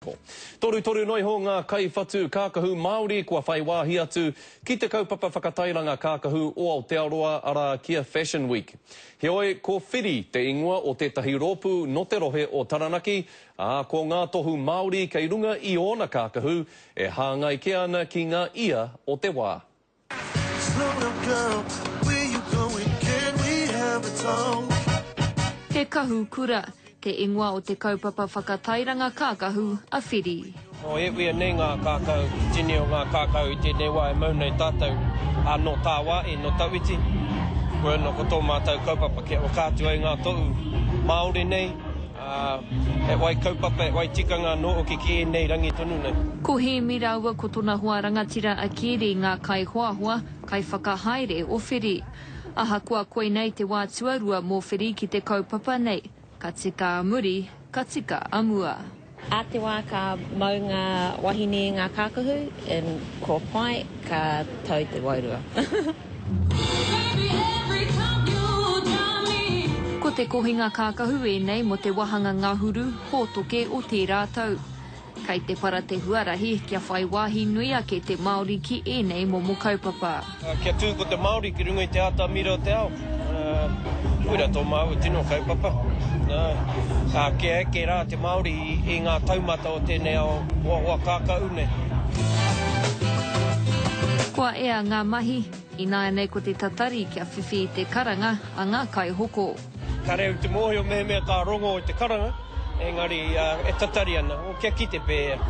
Torutoru noa iho ngā kaiwhatu kākahu Māori kua whai wāhi atu ki te kaupapa whakatairanga kākahu o Aotearoa, arā, ki a Fashion Week. Heoi, ko Whiri te ingoa o tētahi rōpū nō te rohe o Taranaki, ā, ko ngā tohu Māori kei runga i ōna kākahu e hāngai kē ana ki ngā ia o te wā. He kahu kura, te ingoa o te kaupapa whakatairanga kākahu a Whiri. Nō Ewia nei ngā kākau, te tini o ngā kākau i tēnei wā e mau nei tātou, ā, nō tāwāhi, nō tawhiti. Koia nō ko tō mātou kaupapa kia whakaatu ai ngā tohu Māori nei, Ā, he wai kaupapa, he wai tikanga anō hoki ki ēnei rangi tonu nei. Ko Hēmi rāua ko tona hoa rangatira a Kēri ngā kaihoahoa, kaiwhakahaere o Whiri. Ahakoa koinei te wā tuarua mō Whiri ki te kaupapa nei, ka tika a muri, ka tika a mua. Ā te wā ka mau ngā wahine i ngā kākahu, and kua pai, ka tau te wairua. Ko te kohinga kākahu ēnei mō te wāhanga ngahuru, hōtoke o tērā tau. Kei te para te huarahi kia whai wāhi nui ake te Māori ki ēnei momo kaupapa. Kia tū ko te Māori ki runga i te atamira o te ao. Koira tō māua tino kaupapa. Ā, kia eke rā te Māori i ngā taumata o tēnei ao hoahoa kākahu nei. Kua ea ngā mahi, ināianei ko te tatari kia whiwhi i te karanga a ngā kaihoko. Kāre au te mōhio mehemea ka rongo i te karanga, engari e tatari ana, kia kite pēhea.